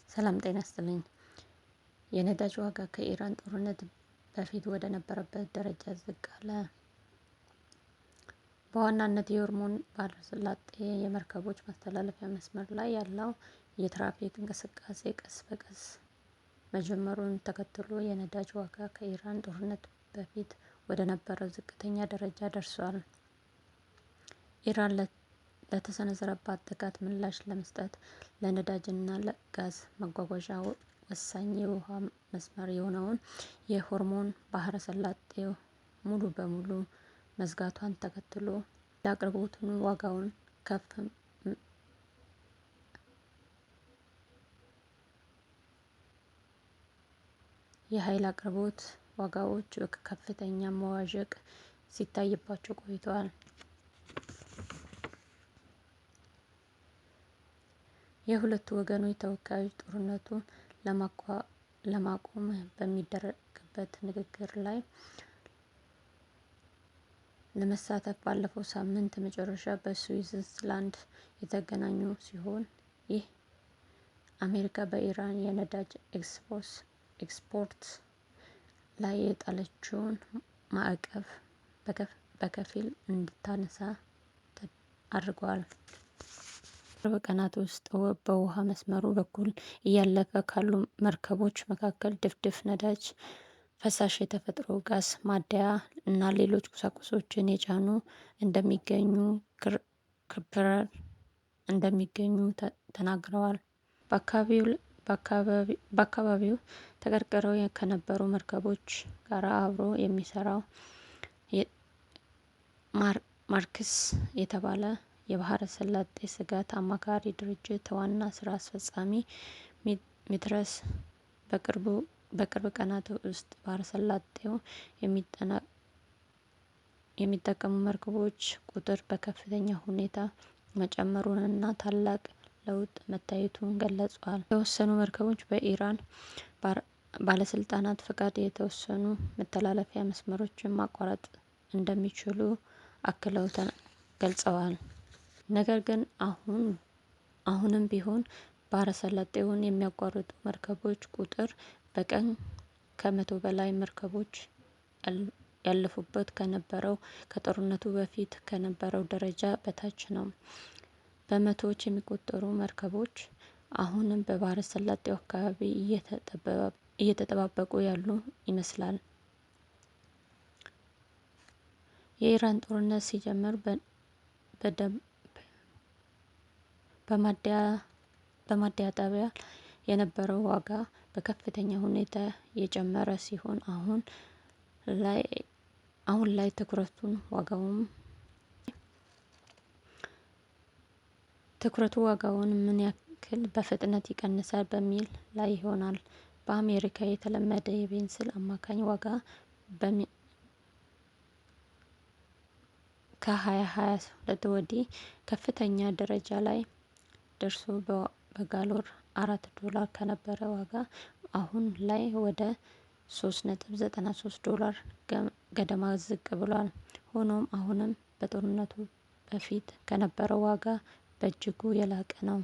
ሰላም ጤና ይስጥልኝ። የነዳጅ ዋጋ ከኢራን ጦርነት በፊት ወደ ነበረበት ደረጃ ዝቅ አለ። በዋናነት የሆርሙዝ ባህረ ሰላጤ የመርከቦች ማስተላለፊያ መስመር ላይ ያለው የትራፊክ እንቅስቃሴ ቀስ በቀስ መጀመሩን ተከትሎ የነዳጅ ዋጋ ከኢራን ጦርነት በፊት ወደ ነበረው ዝቅተኛ ደረጃ ደርሷል። ኢራን ለተሰነዘረባት ጥቃት ምላሽ ለመስጠት ለነዳጅና ለጋዝ መጓጓዣ ወሳኝ የውሃ መስመር የሆነውን የሆርሙዝ ባህረ ሰላጤ ሙሉ በሙሉ መዝጋቷን ተከትሎ የአቅርቦቱን ዋጋውን ከፍ የኃይል አቅርቦት ዋጋዎች ከፍተኛ መዋዠቅ ሲታይባቸው ቆይተዋል። የሁለቱ ወገኖች ተወካዮች ጦርነቱን ለማቆም በሚደረግበት ንግግር ላይ ለመሳተፍ ባለፈው ሳምንት መጨረሻ በስዊዘርላንድ የተገናኙ ሲሆን፣ ይህ አሜሪካ በኢራን የነዳጅ ኤክስፖርት ላይ የጣለችውን ማዕቀብ በከፊል እንድታነሳ አድርጓል። በቅርብ ቀናት ውስጥ በውሃ መስመሩ በኩል እያለፈ ካሉ መርከቦች መካከል ድፍድፍ ነዳጅ፣ ፈሳሽ የተፈጥሮ ጋዝ፣ ማደያ እና ሌሎች ቁሳቁሶችን የጫኑ እንደሚገኙ እንደሚገኙ ተናግረዋል። በአካባቢው ተቀርቅረው ከነበሩ መርከቦች ጋር አብሮ የሚሰራው ማርክስ የተባለ የባህረ ሰላጤ ስጋት አማካሪ ድርጅት ዋና ስራ አስፈጻሚ ሚትረስ በቅርብ ቀናት ውስጥ ባህረ ሰላጤውን የሚጠቀሙ መርከቦች ቁጥር በከፍተኛ ሁኔታ መጨመሩንና ታላቅ ለውጥ መታየቱን ገልጿል። የተወሰኑ መርከቦች በኢራን ባለስልጣናት ፈቃድ የተወሰኑ መተላለፊያ መስመሮችን ማቋረጥ እንደሚችሉ አክለው ገልጸዋል። ነገር ግን አሁንም ቢሆን ባህረ ሰላጤውን የሚያቋርጡ መርከቦች ቁጥር በቀን ከ100 በላይ መርከቦች ያልፉበት ከነበረው ከጦርነቱ በፊት ከነበረው ደረጃ በታች ነው። በመቶዎች የሚቆጠሩ መርከቦች አሁንም በባህረ ሰላጤው አካባቢ እየተጠባበቁ ያሉ ይመስላል። የኢራን ጦርነት ሲጀምር በማደያ ጣቢያ የነበረው ዋጋ በከፍተኛ ሁኔታ የጨመረ ሲሆን፣ አሁን ላይ ትኩረቱ ዋጋውን ምን ያክል በፍጥነት ይቀንሳል በሚለው ላይ ይሆናል። በአሜሪካ የተለመደ የቤንዚን አማካኝ ዋጋ ከ2022 ወዲህ ከፍተኛ ደረጃ ላይ ደርሶ በጋሎን 4 ዶላር ከነበረው ዋጋ አሁን ላይ ወደ 3.93 ዶላር ገደማ ዝቅ ብሏል። ሆኖም አሁንም ከጦርነቱ በፊት ከነበረው ዋጋ በእጅጉ የላቀ ነው።